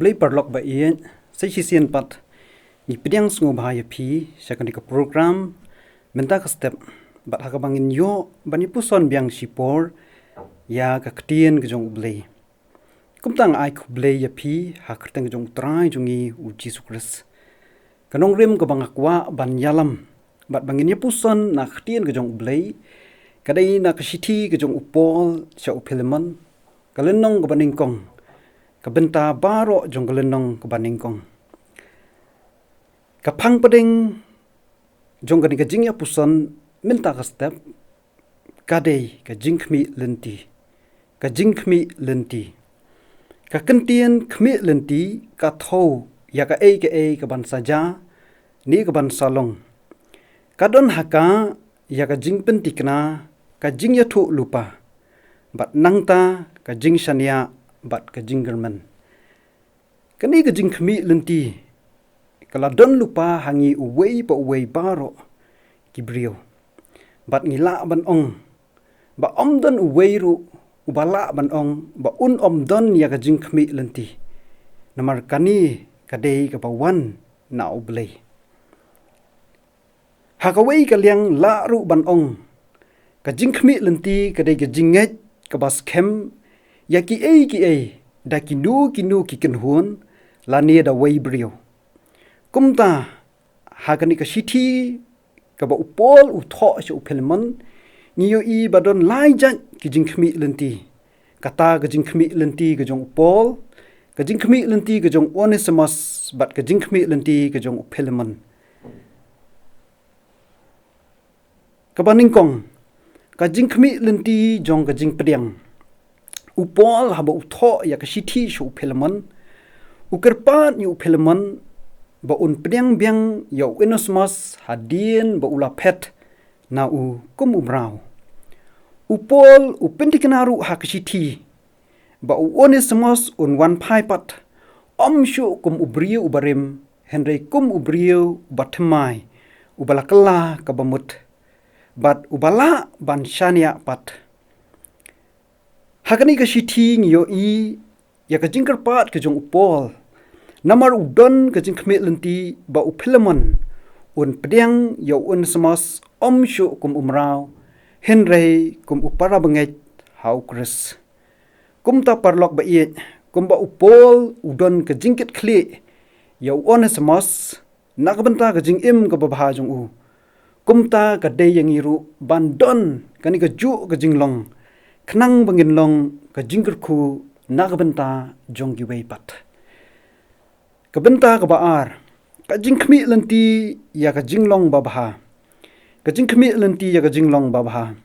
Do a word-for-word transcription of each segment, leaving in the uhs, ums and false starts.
Khublei paralok ba ïeit, sa shisien pat ngi pdiang sngewbha ïa phi sha kane ka program Mynta Ka Step, bad ha kaba ngin ïoh ban ïa puson biang shipor ïa ka ktien ka jong U Blei. Kumta nga ai khublei ïa phi ha ka kyrteng ka jong U Trai jong ngi U Jisu Khrist. Ka nongrim kaba nga kwah ban ïalam bad ba ngin ïa puson na ka ktien ka jong U Blei ka dei na ka shithi ka jong u Paul sha u Philemon, ka lynnong kaba nyngkong, ka bynta baroh jong ka lynnong kaba nyngkong. Ka phang pdeng jong kane ka jingïapuson Mynta Ka Step ka dei ka jingkhmih lynti. Ka jingkhmih lynti. Ka kyntien khmih lynti ka thew ïa kaei kaei kaban sa jia ne kaban sa long. Ka don ha ka ïa ka jingpynthikna, ka jingïathuhlypa, bad nangta ka jingshaniah bad ka jingkyrmen. Kane ka jingkhmih lynti ka la don lypa ha ngi uwei pa uwei baroh ki briew. Bad ngi lah ban ong ba ym don uwei ruh uba lah ban ong ba un ym don ïa ka jingkhmih lynti. Namar kane ka dei kaba wan na U Blei. Ha kawei ka liang lah ruh ban ong, ka jingkhmih lynti ka dei ka jingngeit kaba skhem ïa kiei kiei da kino kino ki kynhun lane da wei briew. Kumta ha kane ka shithi kaba u Paul u thoh sha u Philemon, ngi ïohi ba don lai jait ki jingkhmih lynti. Kata ka jingkhmih lynti ka jong u Paul, ka jingkhmih lynti ka jong u Onesimus, bad ka jingkhmih lynti ka jong u Philemon. Kaba nyngkong, ka jingkhmih lynti jong ka jingpdiang. U Paul haba u thoh ïa ka shithi sha u Philemon, u kyrpad ïa u Philemon ba un pdiang biang ïa u Onesimus hadien ba u la phet na u kum u mraw. U Paul u pynthikna ruh ha ka shithi ba u Onesimus un wan phai pat, ym shuh kum u briew uba rim, hynrei kum u briew uba thymmai, uba la kylla kaba mut, bad uba lah ban shaniah pat. Ha kane ka shithi ngi ïohi ïa ka jingkyrpad ka jong u Paul. Namar u don ka jingkhmih lynti ba u Philemon un pdiang ïa u Onesimus ym shuh kum u mraw, hynrei kum u para bangeit ha u Khrist. Kumta paralok ba ïeit, kumba u Paul u don ka jingkitkhlieh ïa u Onesimus na ka bynta ka jingim kaba bha jong u, kumta ka dei ïa ngi ruh ban don kane kajuh ka jinglong, khnang ba ngin long ka jingkyrkhu na ka bynta jong kiwei pat. Ka bynta kaba ar, ka jingkhmih lynti ïa ka jinglong babha. Ka jingkhmih lynti ïa ka jinglong babha.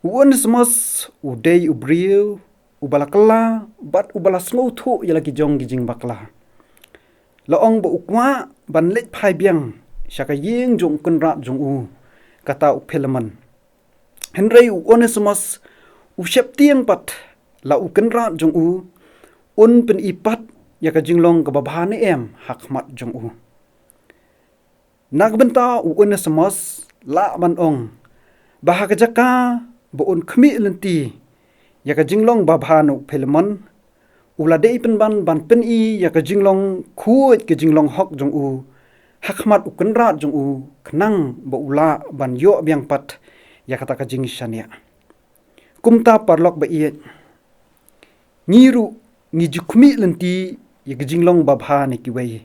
U Onesimus u dei u briew uba la kylla bad uba la sngewthuh ïa la ki jong ki jingbakla. La ong ba u kwah ban leit phai biang sha ka ïing jong u kynrad jong u, kata u Philemon. Hynrei u Onesimus u sheptieng pat la u kynrad jong u un pyni pat ïa ka jinglong kaba bha ne em ha khmat jong u. Na ka bynta u Onesimus lah ban ong ba ha ka jaka ba un khmih lynti ïa ka jinglong babha na u Philemon, u la dei pynban ban pyni ïa ka jinglong khuid ka jinglong hok jong u ha khmat u kynrad jong u, khnang ba u lah ban ïoh biang pat ïa kata ka jingshaniah. Kumta paralok ba ïeit, ngi ruh ngi ju khmih lynti ïa ka jinglong babha na kiwei.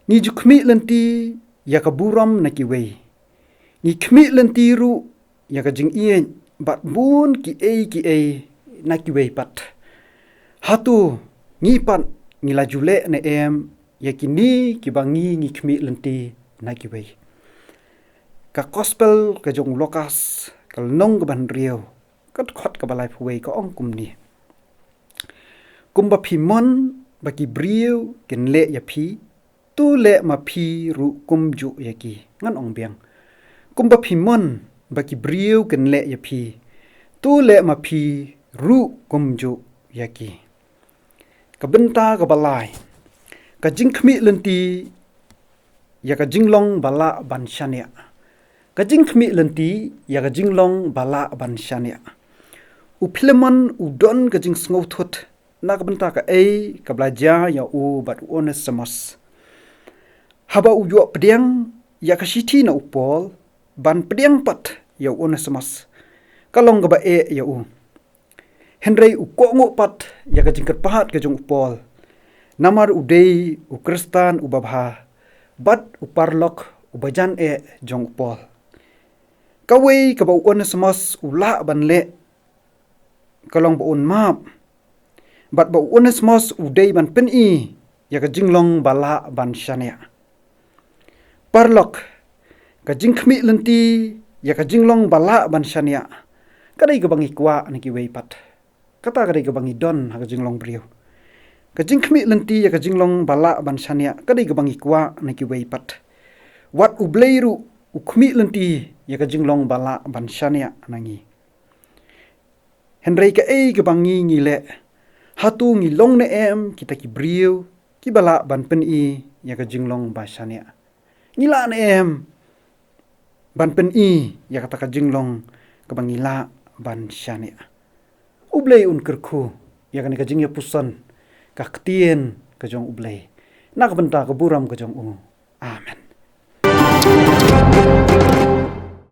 Ngi ju khmih lynti ïa ka burom na kiwei. Ngi khmih lynti ruh ïa ka jingïeit bad bun kiei kiei na kiwei pat. Hato ngi pat ngi la ju leh ne em ïa kine kiba ngi ngi khmih lynti na kiwei? Ka gospel ka jong u Lukas, ka lynnong kaba hynriew, ka dkhot kaba laiphew wei ka ong kumne: Kumba phi mon ba ki briew kin leh ïa phi, to leh ma phi ruh kumjuh ïa ki. Ngan ong biang. Kumba phi mon ba ki briew kin leh ïa phi, to leh ma phi ruh kumjuh ïa ki. Ka bynta kaba lai, ka jingkhmih lynti ïa ka jinglong ba lah ban shaniah. Ka jingkhmih lynti ïa ka jinglong ba lah ban shaniah. U Philemon u don ka jingsngewthut Na ka bynta kaei kaba la jia ïa u bad u Onesimus. Haba u ïoh pdiang ïa ka shithi na u Paul ban pdiang pat ïa u Onesimus, ka long kaba eh ïa u. Hynrei u kohnguh pat ïa ka jingkyrpad ka jong u Paul, namar u dei u Khristan uba bha bad u paralok uba jan eh jong u Paul. Kawei kaba u Onesimus u lah ban leh ka long ba un map, bad ba u Onesimus u dei ban pyni ïa ka jinglong ba lah ban shaniah. Paralok, ka jingkhmih lynti ïa ka jinglong ba lah ban shaniah ka dei kaba ngi kwah na kiwei pat. Kata ka dei kaba ngi don ha ka jinglong briew. Ka jingkhmih lynti ïa ka jinglong ba lah ban shaniah ka dei kaba ngi kwah na kiwei pat. Wat U Blei ruh u khmih lynti ïa ka jinglong ba lah ban shaniah na ngi. Hynrei kaei kaba ngi ngi leh? Hato ngi long ne em kita ki briew kiba lah ban pyni ïa ka jinglong ba shaniah? Ngi lah ne em ban pyni ïa kata ka jinglong kaba ngi lah ban shaniah? U Blei un kyrkhu ïa kane ka jingïapuson, ka ktien ka jong U Blei, na ka bynta ka burom ka jong u. Amen.